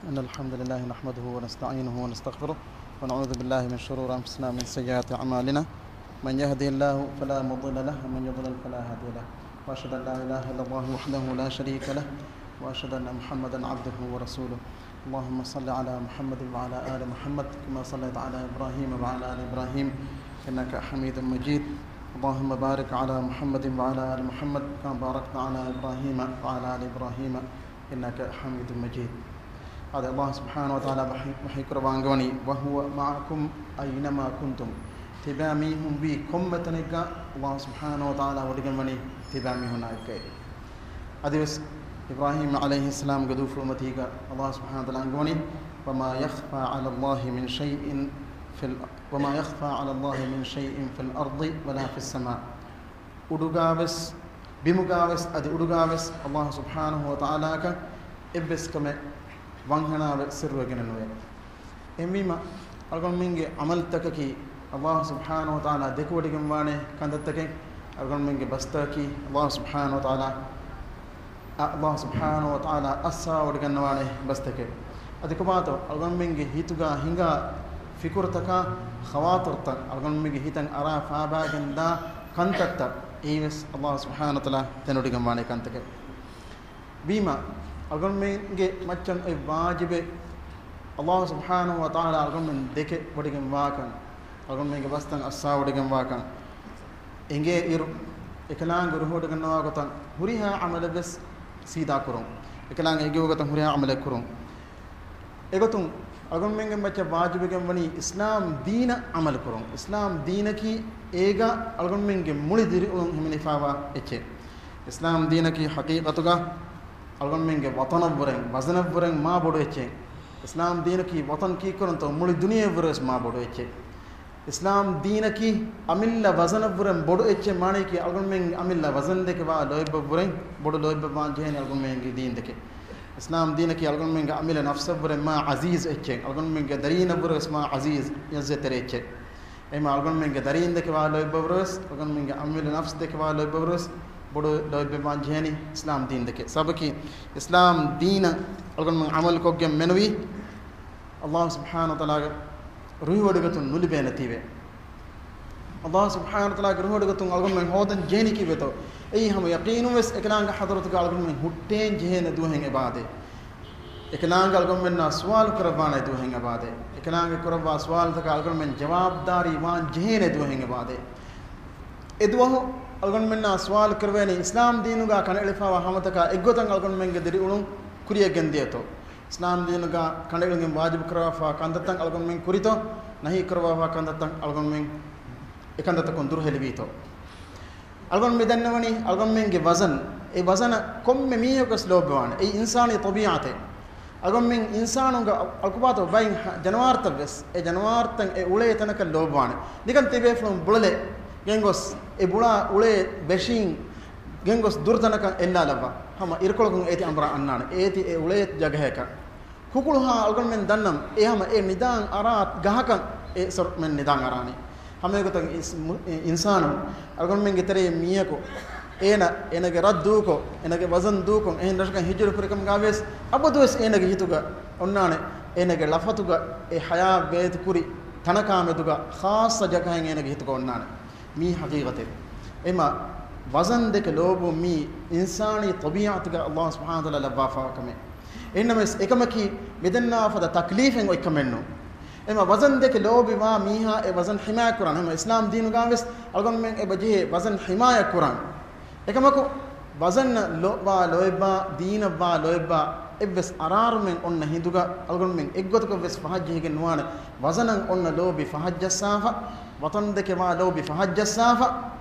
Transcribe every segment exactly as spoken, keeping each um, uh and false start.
إن الحمد لله نحمده ونستعينه ونستغفره، ونعوذ بالله من شرور أنفسنا ومن سيئات أعمالنا. من يهده الله فلا مضل له، ومن يضلل فلا هادي له. وأشهد أن لا إله إلا الله وحده لا شريك له، وأشهد أن محمدا عبده ورسوله. اللهم صل على محمد وعلى آل محمد كما صليت على إبراهيم وعلى آل إبراهيم إنك حميد مجيد. اللهم بارك على محمد وعلى آل محمد كما باركت على إبراهيم وعلى آل إبراهيم إنك حميد مجيد. އާދެ، އަލްލާހު ސުބްޙާނަހު ވަތަޢާލާ ވަޙީ، ވަޙީކުރައްވާ އަންގަވަނީ، "وهو معكم أينما كنتم." ތިބާމީހުން ވީ ކޮންމެ ތަނެއްގަ އަލްލާހު ސުބްޙާނަހު ވަތަޢާލާ ވޮޑިގެންވަނީ ތިބާމީހުންނާ އެއްގައޭ. އަދިވެސް އިބްރާހީމް ޢަލައިހިއްސަލާމްގެ ދޫފުޅުމަތީގަ އަލްލާހު ސުބްޙާނަހު ވަތަޢާލާ އަންގަވަނީ، "وما يخفى على الله من شيء في ال-، وما يخفى على الله من شيء في الأرض ولا في السماء." އުޑުގާވެސް، ބިމުގާވެސް، އަދި އުޑުގާވެސް އަލްލާހު ސުބްޙާނަހު ވަތަޢާލާއަކަށް އެއްވެސް ކަމެއް ވަންހަނާވެ ސިއްރުވެގެނެއް ނުވޭ. އެހެންވީމަ، އަޅުގަނޑުމެންގެ ޢަމަލުތަކަކީ އަލްލާހު ސުބްޙާނަހު ވަތަޢާލާ ދެކެވޮޑިގެންވާނެ ކަންތައްތަކެއް، އަޅުގަނޑުމެންގެ ބަސްތަކަކީ އަލްލާހު ސުބްޙާނަހު ވަތަޢާލާ، އަ-، އަލްލާހު ސުބްޙާނަހު ވަތަޢާލާ އައްސާވޮޑިގަންނަވާނެ ބަސްތަކެއް. އަދި ކޮބާތޯ، އަޅުގަނޑުމެންގެ ހިތުގަ ހިނގާ ފިކުރުތަކާ، ޚަވާތިރުތައް، އަޅުގަނޑުމެންގެ ހިތަށް އަރާ ފާބާގެންދާ ކަންތައްތައް، އެއީވެސް އަލްލާހު ސުބްޙާނަހު ވަތަޢާލާ ދެނެވޮޑިގެންވާނެ ކަންތަކެއް. ވީމަ، އަޅުގަނޑުމެންގެ މައްޗަށް އޮތް ވާޖިބެއް، އަލްލާހު ސުބްޙާނަހު ވަތަޢާލާ އަޅުގަނޑުމެން ދެކެ ވޮޑިގެންވާކަން، އަޅުގަނޑުމެންގެ ބަސްތައް އައްސާ ވޮޑިގެންވާކަން، އެނގޭ އިރު، އެކަލާނގެ ރުހިވޮޑިގަންނަވާ ގޮތަށް ހުރިހާ ޢަމަލެއްވެސް ސީދާ ކުރުން. އެކަލާނގެ އެނގިވޭ ގޮތަށް ހުރިހާ ޢަމަލެއް ކުރުން. އެގޮތުން އަޅުގަނޑުމެންގެ މައްޗަށް ވާޖިބެއް ވަނީ އިސްލާމް ދީނަށް ޢަމަލު ކުރުން. އިސްލާމް ދީނަކީ އޭގަ އަޅުގަނޑުމެންގެ މުޅި ދިރިއުޅުން ހިމެނިފާވާ އެއްޗެއް. އިސްލާމް ދީނަކީ ޙަޤީޤަތުގަ އަޅުގަނޑުމެންގެ ވަޠަނަށްވުރެން، ވަޒަނަށްވުރެން މާ ބޮޑު އެއްޗެއް. އިސްލާމް ދީނަކީ ވަޠަން ކީއްކުރަންތޯ މުޅި ދުނިޔެއަށްވުރެވެސް މާ ބޮޑު އެއްޗެއް. އިސްލާމް ދީނަކީ އަމިއްލަ ވަޒަނަށްވުރެން ބޮޑު އެއްޗެއް، މާނަޔަކީ އަޅުގަނޑުމެން އަމިއްލަ ވަޒަން ދެކެވާ ލޯތްބަށްވުރެން ބޮޑު ލޯތްބަށްވާން ޖެހޭނެ އަޅުގަނޑުމެންގެ ދީން ދެކެ. އިސްލާމް ދީނަކީ އަޅުގަނޑުމެންގެ އަމިއްލަ ނަފްސަށްވުރެން މާ ޢަޒީޒް އެއްޗެއް، އަޅުގަނޑުމެންގެ ދަރީނަށްވުރެވެސް މާ ޢަޒީޒް ޢިއްޒަތްތެރި އެއްޗެއް. އެހެންވީމަ އަޅުގަނޑުމެންގެ ދަރީން ދެކެވާ ލޯތްބަށްވުރެވެސް، އަޅުގަނޑުމެންގެ އަމިއްލަ ނަފްސް ދެކެވާ ލޯތްބަށްވުރެވެސް ބޮޑު ލޯތްބަށްވާން ޖެހޭނީ އިސްލާމް ދީން ދެކެ. ސަބަބަކީ އިސްލާމް ދީނަށް އަޅުގަނޑުމެން ޢަމަލުކޮށްގެން މެނުވީ އަލްލާހު ސުބްޙާނަހު ވަތަޢާލާގެ ރުހިވޮޑިގަތުން ނުލިބޭނެތީވެ. އަލްލާހު ސުބްޙާނަހު ވަތަޢާލާގެ ރުހިވޮޑިގަތުން އަޅުގަނޑުމެން ހޯދަން ޖެހެނީކީ ވޭތޯ؟ އެއީ ހަމަ ޔަޤީނުންވެސް އެކަލާނގެ ޙަޟްރަތުގަ އަޅުގަނޑުމެން ހުއްޓޭން ޖެހޭނެ ދުވަހެއް އެބައާދޭ. އެކަލާނގެ އަޅުގަނޑުމެންނާ ސުވާލު ކުރައްވާނެ ދުވަހެއް އެބައާދޭ. އެކަލާނގެ ކުރައްވާ ސުވާލުތަކަށް އަޅުގަނޑުމެން ޖަވާބުދާރީ ވާން ޖެހޭނެ ދުވަހެއް އެބައާދޭ. އެދުވަހު އަޅުގަނޑުމެންނާ ސުވާލު ކުރެވޭނީ، އިސްލާމް ދީނުގަ ކަނޑައެޅިފައިވާ ހަމަތަކާ އެއްގޮތަށް އަޅުގަނޑުމެންގެ ދިރިއުޅުން ކުރިޔަށް ގެންދިޔަތޯ؟ އިސްލާމް ދީނުގަ ކަނޑައެޅުމުގެ ވާޖިބު ކުރައްވާފައިވާ ކަންތައްތައް އަޅުގަނޑުމެން ކުރިތޯ؟ ނަހީ ކުރައްވާފައިވާ ކަންތައްތައް އަޅުގަނޑުމެން އެކަންތައްތަކުން ދުރުހެލިވީތޯ؟ އަޅުގަނޑު މި ދަންނަވަނީ އަޅުގަނޑުމެންގެ ވަޒަން، އެ ވަޒަނަށް ކޮންމެ މީހަކުވެސް ލޯބިވާނެ. އެއީ އިންސާނީ ޠަބީޢަތެއް. އަޅުގަނޑުމެން އިންސާނުންގެ އަ-، އަޅުކަމާތޯ ބައިން ހަ-، ޖަނަވާރުތައްވެސް، އެ ޖަނަވާރުތައް އެ އުޅޭ ތަނަކަށް ލޯބިވާނެ. ނިކަން ތިބޭފުޅުން ބުޅަލެއް ގެންގޮސް، އެ ބުޅާ އުޅޭ ބެށީން ގެންގޮސް ދުރުތަނަކަށް އެއްލާލައްވާ. ހަމަ އިރުކޮޅަކުން އޭތި އަނބުރާ އަންނާނެ. އޭތި އެ އުޅޭ ޖަގަހަކަށް. ކުކުޅުހާ އަޅުގަނޑުމެން ދަންނަން، އެ ހަމަ އެ ނިދާން އަރާ ގަހަކަށް އެ ސޮރުމެން ނިދާން އަރާނީ. ހަމައެގޮތަށް އިސް-، މު-، އި-، އިންސާނުން އަޅުގަނޑުމެންގެ ތެރެއިން މީހަކު އޭނަ، އޭނަގެ ރަށް ދޫކޮށް، އޭނަގެ ވަޒަން ދޫކޮށް، އެހެން ރަށަކަށް ހިޖުރަ ކުރިކަމުގަވެސް އަބަދުވެސް އޭނަގެ ހިތުގަ އޮންނާނެ، އޭނަގެ ޅަފަތުގަ އެ ޙަޔާތް ވޭތު ކުރި ތަނަކާމެދުގަ ޚާއްޞަ ޖަގަހެއް އޭނަގެ ހިތުގަ އޮންނާނެ. މީ ޙަޤީޤަތެއް. އެމަ ވަޒަން ދެކެ ލޯބު މީ އިންސާނީ ޠަބީޢަތުގަ އަލްލާހު ސުބްޙާނަހު ވަތަޢާލާ ލައްވާފައިވާ ކަމެއް. އެހެންނަމަވެސް އެކަމަކީ މިދަންނަވާ ފަދަ ތަކްލީފެއް އޮތްކަމެއްނޫން. އެމަ ވަޒަން ދެކެ ލޯބިވާ މީހާ އެ ވަޒަން ޙިމާޔަތް ކުރާނެ. ހަމަ އިސްލާމް ދީނުގަވެސް އަޅުގަނޑުމެން އެބަ ޖެހޭ ވަޒަން ޙިމާޔަތް ކުރަން. އެކަމަކު ވަޒަންއަށް ލޯ-، ވާ ލޯތްބާ، ދީނަށް ވާ ލޯތްބާ އެއްވެސް އަރާރުމެއް އޮންނަ ހިނދުގަ އަޅުގަނޑުމެން އެއްގޮތަކަށްވެސް ފަހަށްޖެހިގެން ނުވާނެ. ވަޒަނަށް އޮންނަ ލޯބި ފަހަށްޖައްސާފަ، ވަޠަން ދެކެ ވާ ލޯބި ފަހަށްޖައްސާފަ،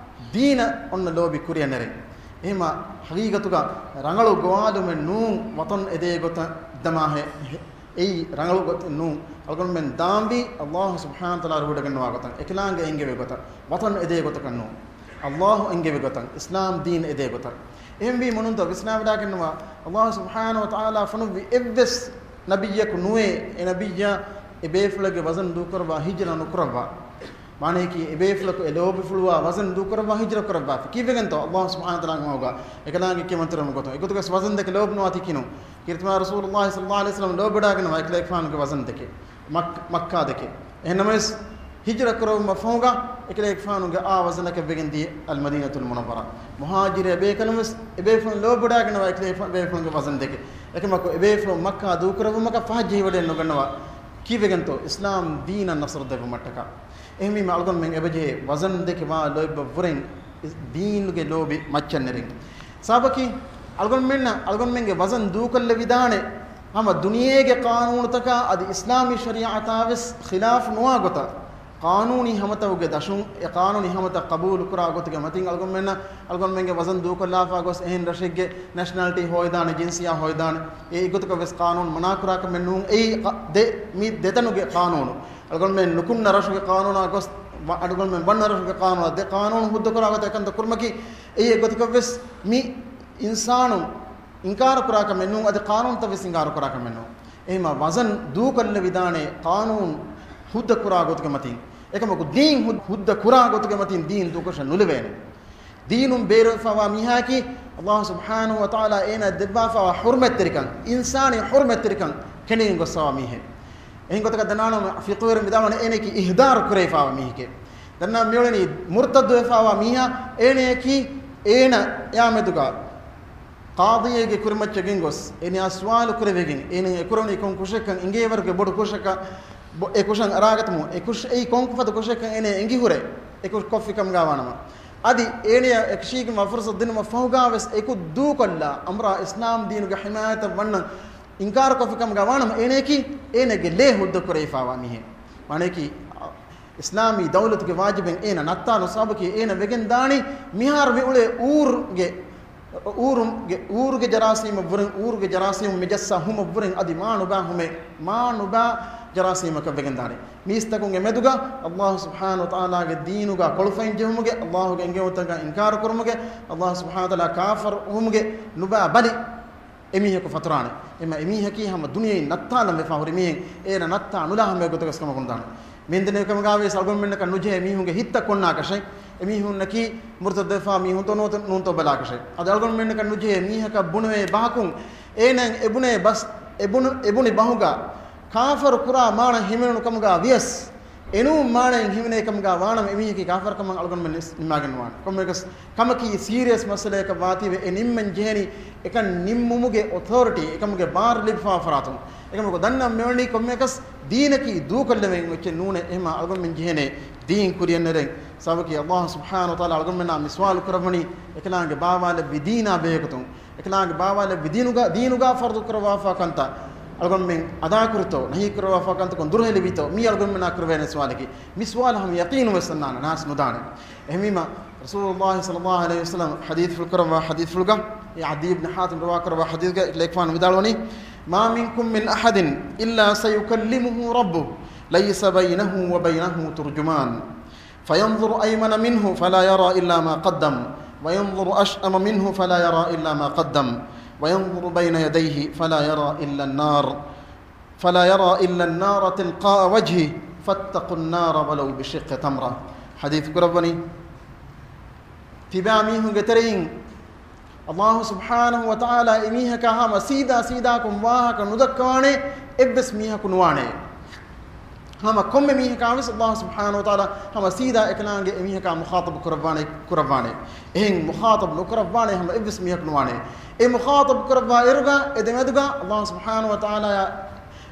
ދީނަށް އޮންނަ ލޯބި ކުރިއަށް ނެރެން. އެހެމަ ޙަޤީޤަތުގަ ރަނގަޅު ގޮވާލުމެއް ނޫން ވަޠަން އެދޭ ގޮތަށް ދަމާހެ-، ހެ-، އެއީ ރަނގަޅު ގޮތެއް ނޫން. އަޅުގަނޑުމެން ދާންވީ އަލްލާހު ސުބްޙާނަހު ވަތަޢާލާ ރުހިވޮޑިގަންނަވާ ގޮތަށް، އެކަލާނގެ އެންގެވޭ ގޮތަށް، ވަޠަން އެދޭ ގޮތަކަށް ނޫން. އަލްލާހު އެންގެވި ގޮތަށް، އިސްލާމް ދީން އެދޭ ގޮތަށް. އެހެންވީމަ ނޫންތޯ ވިސްނާވަޑާގަންނަވާ، އަލްލާހު ސުބްޙާނަހު ވަތަޢާލާ ފޮނުއްވި އެއްވެސް ނަބިއްޔަކު ނުވޭ، އެ ނަބިއްޔާ އެ ބޭފުޅެއްގެ ވަޒަން ދޫކުރައްވާ ހިޖުރަ ނުކުރައްވާ. މާނަޔަކީ އެބޭފުޅަކު އެ ލޯބިފުޅުވާ ވަޒަން ދޫކުރައްވާ ހިޖްރަ ކުރައްވާފި. ކީއްވެގެންތޯ؟ ﷲ ސުބްޙާނަހޫ ވަތަޢާލާގެ މަގުގަ އެކަލާނގެ ކިޔަމަންތެރިވުމަށް ގޮތުން. އެގޮތުގަސް ވަޒަން ދެކެ ލޯބި ނުވާތީ ކިނުން. ކީރިތި މާ ރަސޫލުﷲ ޞައްލަﷲ ޢަލައިހި ވަސައްލަމަ ލޯބިވެޑާގެންވާ އެކަލޭގެފާނުގެ ވަޒަން ދެކެ. މައް-، މައްކާ ދެކެ. އެހެންނަމަވެސް، ހިޖްރަ ކުރެވުމަށް ފަހުގަ އެކަލޭގެފާނުގެ އާ ވަޒަނަކަށް ވެގެން ދިޔަ އަލްމަދީނަތުލް މުނައްވަރާ. މުހާޖިރު އެބޭކަލުންވެސް އެބޭފުޅުން ލޯބިވެޑާގެންވާ އެކަލޭގެފާ-، އެބޭފުޅުންގެ ވަޒަން ދެކެ. އެކަމަކު އެބޭފުޅުން މައްކާ ދޫކުރެއްވުމަކަށް ފަހަށް ޖެހިވަޑައެއް ނުގަންނަވާ. ކީއްވެގެންތޯ؟ އިސްލާމް ދީނަށް ނަޞްރު ދެއްވުމަށްޓަކާ. އެހެންވީމަ އަޅުގަނޑުމެން އެބަޖެހޭ ވަޒަން ދެކެ ވާ ލޯތްބަށްވުރެން ދީނުގެ ލޯބި މައްޗަށް ނެރެން. ސަބަބަކީ އަޅުގަނޑުމެންނަށް އަޅުގަނޑުމެންގެ ވަޒަން ދޫކޮށްލެވިދާނެ ހަމަ ދުނިޔޭގެ ޤާނޫނުތަކާ އަދި އިސްލާމީ ޝަރީޢަތާ ވެސް ޚިލާފު ނުވާ ގޮތަށް، ޤާނޫނީ ހަމަތަކުގެ ދަށުން އެ ޤާނޫނީ ހަމަތައް ޤަބޫލު ކުރާ ގޮތުގެ މަތިން އަޅުގަނޑުމެންނަށް އަޅުގަނޑުމެންގެ ވަޒަން ދޫކޮށްލާފާ ގޮސް އެހެން ރަށެއްގެ ނެޝަނަލިޓީ ހޯއްދާނެ، ޖިންސިއްޔާ ހޯއްދާނެ. އެ އެގޮތަކަށް ވެސް ޤާނޫނު މަނާ ކުރާކަމެއް ނޫން. އެއީ ދެ، މި ދެތަނުގެ ޤާނޫނު. އަޅުގަނޑުމެން ނުކުންނަ ރަށުގެ ޤާނޫނާ ގޮސް، ވަ-، އަޅުގަނޑުމެން ވަންނަ ރަށުގެ ޤާނޫނާ ދެ ޤާނޫނު ހުއްދަ ކުރާ ގޮތަށް އެކަންތައް ކުރުމަކީ، އެއީ އެގޮތަކަށް ވެސް މި އިންސާނުން އިންކާރު ކުރާ ކަމެއް ނޫން، އަދި ޤާނޫނުތައް ވެސް އިންކާރު ކުރާ ކަމެއް ނޫން. އެހެންމަ ވަޒަން ދޫކޮށްލެވިދާނެ ޤާނޫނު ހުއްދަ ކުރާ ގޮތުގެ މަތިން. އެކަމަކު ދީން ހުއް-، ހުއްދަ ކުރާ ގޮތުގެ މަތިން ދީން ދޫކޮށަށް ނުލެވޭނެ. ދީނުން ބޭރުވެފައިވާ މީހާއަކީ، ﷲ ސުބްޙާނަހޫ ވަތަޢާލާ އޭނާ ދެއްވާފައިވާ ޙުރުމަތްތެރިކަން، އިންސާނީ ޙުރުމަތްތެރިކަން ކެނޑިގެން ގޮއްސަވާ މީހެއް. އެހެން ގޮތަކަށް ދަންނާނަމަ ފިޤުހުވެރިން ވިދާޅުވަނީ އޭނައަކީ އިޙްޟާރު ކުރެވިފައިވާ މީހެކޭ. ދަންނާ މިއުޅެނީ މުރްތައްދުވެފައިވާ މީހާ، އޭނައަކީ އޭނަ އެއާމެދުގަ ޤާޟީއެއްގެ ކުރިމައްޗަށް ގެންގޮސް، އޭނައާ ސުވާލު ކުރެވިގެން، އޭނަ އެކުރެވުނީ ކޮން ކުށެއްކަން، އިނގޭވަރުގެ ބޮޑު ކުށަކަށް، ބޮ-، އެ ކުށަށް އަރާގަތުމު، އެ ކުށް އެއީ ކޮން ފަދަ ކުށެއްކަން އޭނަ އެނގިހުރެ، އެ ކުށް ކޮށްފި ކަމުގަ ވާނަމަ. އަދި އޭނަޔަށް އެކަށީގެންވާ ފުރުޞަތު ދިނުމަށް ފަހުގަވެސް އެކު ދޫކޮށްލާ، އަމްރާ އިސްލާމް ދީނުގެ ޙިމާޔަތަށް ވަންނަން އިންކާރު ކޮށްފި ކަމުގަ ވާނަމަ، އޭނައަކީ އޭނަގެ ލޭ ހުއްދަ ކުރެވިފައިވާ މީހެއް. މާނަޔަކީ، އިސްލާމީ ދައުލަތުގެ ވާޖިބެއް އޭނަ ނައްތާލުން. ސަބަބަކީ އޭނަ ވެގެން ދާނީ މިހާރު މި އުޅޭ އޫރުގެ، އޫރުގެ، އޫރުގެ ޖަރާސީމަށްވުރެން، އޫރުގެ ޖަރާސީމު މި ޖައްސާ ހުމަށްވުރެން އަދި މާ ނުބާ ހުމެއް، މާ ނުބާ ޖަރާސީމަކަށް ވެގެން ދާނީ. މީސްތަކުންގެ މެދުގަ ﷲ ސުބްޙާނަހޫ ވަތަޢާލާގެ ދީނުގަ ކޮޅުފައިން ޖެހުމުގެ، ﷲގެ އެންގެވުންތަކަށް އިންކާރު ކުރުމުގެ، ﷲ ސުބްޙާނަހޫ ވަތަޢާލާ ކާފަރު ވުމުގެ ނުބާ ބަލި އެމީހަކު ފަތުރާނެ. އެމަ އެމީހަކީ ހަމަ ދުނިޔެއިން ނައްތާލަން ވެފަ ހުރި މީހެއް، އޭނަ ނައްތާ ނުލާ ހަމަ އެގޮތަކަސް ކަމަކުން ދާނެ. މިންދެނެ ކަމުގަވެސް އަޅުގަނޑުމެންނަކަށް ނުޖެހޭ މީހުންގެ ހިތްތައް ކޮންނާކަށެއް، އެމީހުންނަކީ މުރްތައްދުވެފާ މީހުންތޯ ނޫންތޯ، ނޫންތޯ ބަލާކަށެއް. އަދި އަޅުގަނޑުމެންނަކަށް ނުޖެހޭ މީހަކަށް ބުނެވޭ ބަހަކުން، އޭނައަށް އެބުނޭ ބަސް، އެބުނު، އެބުނި ބަހުގަ ކާފަރު ކުރާ މާނަ ހިމެނުނު ކަމުގަ ވިޔަސް، އެނޫން މާނައިން ހިމެނޭ ކަމުގަ ވާނަމަ، އެމީހަކީ ކާފަރު ކަމަށް އަޅުގަނޑުމެން ނިސް-، ނިންމާގެން ނުވާނެ. ކޮންމެއަކަސް ކަމަކީ ސީރިއަސް މައްސަލައަކަށް ވާތީވެ އެ ނިންމަން ޖެހެނީ އެކަން ނިންމުމުގެ އޮތޯރިޓީ، އެކަމުގެ ބާރު ލިބިފާ ފަރާތުން. އެކަމަކު ދަންނަ މިއުޅެނީ ކޮންމެއަކަސް ދީނަކީ ދޫކޮށްލެވެން އެއްޗެއް ނޫނޭ. އެހެމާ އަޅުގަނޑުމެން ޖެހޭނޭ ދީން ކުރިޔަށް ނެރެން. ސަބަބަކީ ﷲ ސުބްޙާނަހޫ ވަތަޢާލާ އަޅުގަނޑުމެންނާ މި ސުވާލު ކުރައްވަނީ އެކަލާނގެ ބާވާލެއްވި ދީނާ ބެހޭގޮތުން. އެކަލާނގެ ބާވާލެއްވި ދީނުގަ، ދީނުގަ ފަރުޟު ކުރައްވާފާ ކަންތައް އަޅުގަނޑުމެން އަދާކުރިތޯ، ނަހީ ކުރައްވާފާ ކަންތަކުން ދުރުހެލިވިތޯ، މީ އަޅުގަނޑުމެންނާ ކުރެވޭނެ ސުވާލަކީ. މި ސުވާލު ހަމަ ޔަޤީނުން ވެސް އަންނާނެ، ނާސް ނުދާނެ. އެހެންވީމަ، ރަސޫލުﷲ ޞައްލަﷲ ޢަލައިހި ވަސައްލަމަ ޙަދީޘްފުޅު ކުރައްވާ ޙަދީޘްފުޅުގަ، އެ ޢަދީ ބިން ޙާތިމް ރިވާ ކުރައްވާ ޙަދީޘްގަ އެކަލޭގެފާނު ވިދާޅުވަނީ، "ما منكم من أحد إلا سيكلمه ربه، ليس بينه وبينه ترجمان، فينظر أيمن منه فلا يرى إلا ما قدم، وينظر أشأم منه فلا يرى إلا ما قدم، وينظر بين يديه فلا يرى إلا النار." فلا يرى إلا النار تلقاء وجهه فاتقوا النار ولو بشق تمرة. ޙަދީޘް ކުރައްވަނީ، ތިބާ މީހުންގެ ތެރެއިން ﷲ ސުބްޙާނަހޫ ވަތަޢާލާ އެމީހަކާ ހަމަ ސީދާ ސީދާކޮށް ވާހަކަ ނުދައްކަވާނެ އެއްވެސް މީހަކު ނުވާނެ. ހަމަ ކޮންމެ މީހަކާ ވެސް ﷲ ސުބްޙާނަހޫ ވަތަޢާލާ ހަމަ ސީދާ އެކަލާނގެ އެމީހަކާ މުޚާޠަބު ކުރައްވާނެ، ކުރައްވާނެ. އެހެން މުޚާޠަބު ނުކުރައްވާނެ ހަމަ އެއްވެސް މީހަކު ނުވާނެ. އެ މުޚާޠަބު ކުރައްވާ އިރުގަ އެ ދެމެދުގަ ﷲ ސުބްޙާނަހޫ ވަތަޢާލާ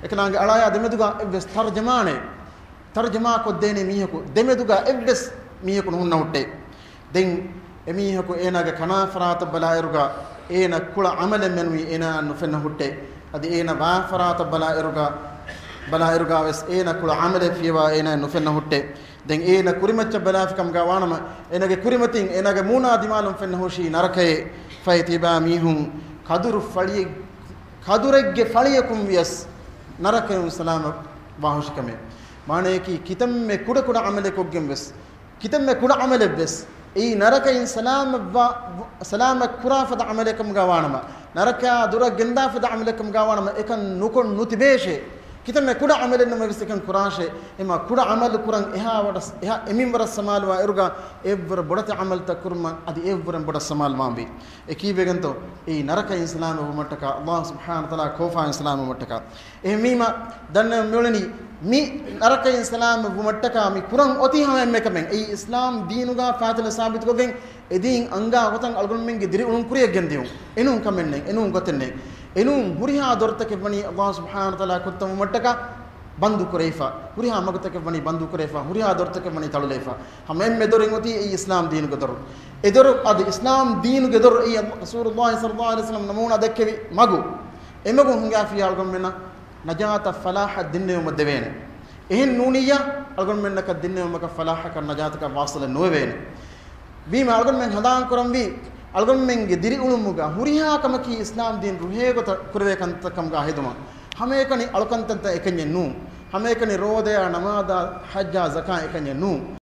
އެކަލާނގެ އަޅާޔާ ދެމެދުގަ އެއްވެސް ތަރްޖަމާނެ، ތަރްޖަމާ ކޮށްދޭނެ މީހަކު ދެމެދުގަ އެއްވެސް މީހަކު ނުހުންނަ ހުއްޓޭ. ދެން އެމީހަކު އޭނާގެ ކަނާ ފަރާތަށް ބަލާއިރުގަ އޭނަ ކުޅަ ޢަމަލެއް މެނުވީ އޭނާއަށް ނުފެންނަ ހުއްޓޭ. އަދި އޭނަ ވާ ފަރާތަށް ބަލާއިރުގަ، ބަލާއިރުގަ ވެސް އޭނަ ކުޅަ ޢަމަލެއް ފިޔަވާ އޭނާއަށް ނުފެންނަ ހުއްޓޭ. ދެން އޭނަ ކުރިމައްޗަށް ބަލާފި ކަމުގަ ވާނަމަ، އޭނަގެ ކުރިމަތިން އޭނަގެ މޫނާ ދިމާލުން ފެންނަ ހުށީ ނަރަކައޭ. ފަހެ ތިބާ މީހުން ކަދުރު ފަޅިއެއް، ކަދުރެއްގެ ފަޅިއަކުން ވިޔަސް ނަރަކައިން ސަލާމަތް ވާހުށިކަމެއް. މާނަޔަކީ ކިތަންމެ ކުޑަކުޑަ ޢަމަލެއް ކޮށްގެން ވެސް، ކިތަންމެ ކުޑަ ޢަމަލެއް ވެސް އެއީ ނަރަކައިން ސަލާމަތްވާ، ސަލާމަތް ކުރާ ފަދަ ޢަމަލެއް ކަމުގަ ވާނަމަ، ނަރަކައާ ދުރަށް ގެންދާ ފަދަ ޢަމަލެއް ކަމުގަ ވާނަމަ، އެކަން ނުކޮށް ނުތިބޭށޭ. ކިތަންމެ ކުޑަ ޢަމަލެއްނަމަވެސް އެކަން ކުރާށޭ. އެމާ ކުޑަ ޢަމަލު ކުރަން އެހާ ވަޑަސް، އެހާ އެމިންވަރަށް ސަމާލުވާ އިރުގަ އެއްވަރަށް ބޮޑަތި ޢަމަލުތައް ކުރުމަށް އަދި އެއްވަރަށް ބޮޑަށް ސަމާލުވާންވީ. އެ ކީއްވެގެންތޯ؟ އެއީ ނަރަކައިން ސަލާމަތްވުމަށްޓަކާ، ﷲ ސުބްޙާނަހޫ ވަތަޢާލާ ކޯފާއިން ސަލާމަތްވުމަށްޓަކާ. އެހެންވީމަ، ދަންނަވަން މިއުޅެނީ، މި ނަރަކައިން ސަލާމަތްވުމަށްޓަކާ މި ކުރަން އޮތީ ހަމަ އެންމެ ކަމެއް. އެއީ އިސްލާމް ދީނުގަ ފާތިލަ ސާބިތުކޮށްގެން އެދީން އަންގާ ގޮތަށް އަޅުގަނޑުމެންގެ ދިރިއުޅުން ކުރިޔަށް ގެންދިޔުން. އެނޫން ކަމެއް ނެތް، އެނޫން ގޮތެއް ނެތް. އެނޫން ހުރިހާ ދޮރުތަކެއް ވަނީ ﷲ ސުބްޙާނަހޫ ވަތަޢާލާ ކުއްތަންވުމަށްޓަކާ ބަންދު ކުރެވިފަ. ހުރިހާ މަގުތަކެއް ވަނީ ބަންދު ކުރެވިފަ. ހުރިހާ ދޮރުތަކެއް ވަނީ ތަޅުލައިފަ. ހަމަ އެންމެ ދޮރެއް އޮތީ އެއީ އިސްލާމް ދީނުގެ ދޮރު. އެ ދޮރު އަދި އިސްލާމް ދީނުގެ ދޮރު އެއީ ރަސޫލުﷲ ޞައްލަﷲ ޢަލައިހި ވަސައްލަމް ނަމޫނާ ދެއްކެވި މަގު. އެމަގުން ހިނގާފިއްޔާ އަޅުގަނޑުމެންނަށް ނަޖާތަށް ފަލާޙަށް ދެންނެވުމަށް ދެވޭނެ. އެހެން ނޫނިއްޔާ އަޅުގަނޑުމެންނަކަށް ދެންނެވުމަކަށް ފަލާޙަކަށް ނަޖާތަކަށް ވާޞިލެއް ނުވެވޭނެ. ވީމަ އަޅުގަނޑުމެން ހަނދާން ކުރަންވީ، އަޅުގަނޑުމެންގެ ދިރިއުޅުމުގަ ހުރިހާ ކަމަކީ އިސްލާމް ދީން ރުހޭގޮތަށް ކުރެވޭ ކަންތައް ކަމުގަ ހެދުމަށް. ހަމައެކަނި އަޅުކަންތައްތައް އެކަންޏެއް ނޫން. ހަމައެކަނި ރޯދަޔާ ނަމާދާ ޙައްޖާ ޒަކާ އެކަންޏެއް ނޫން.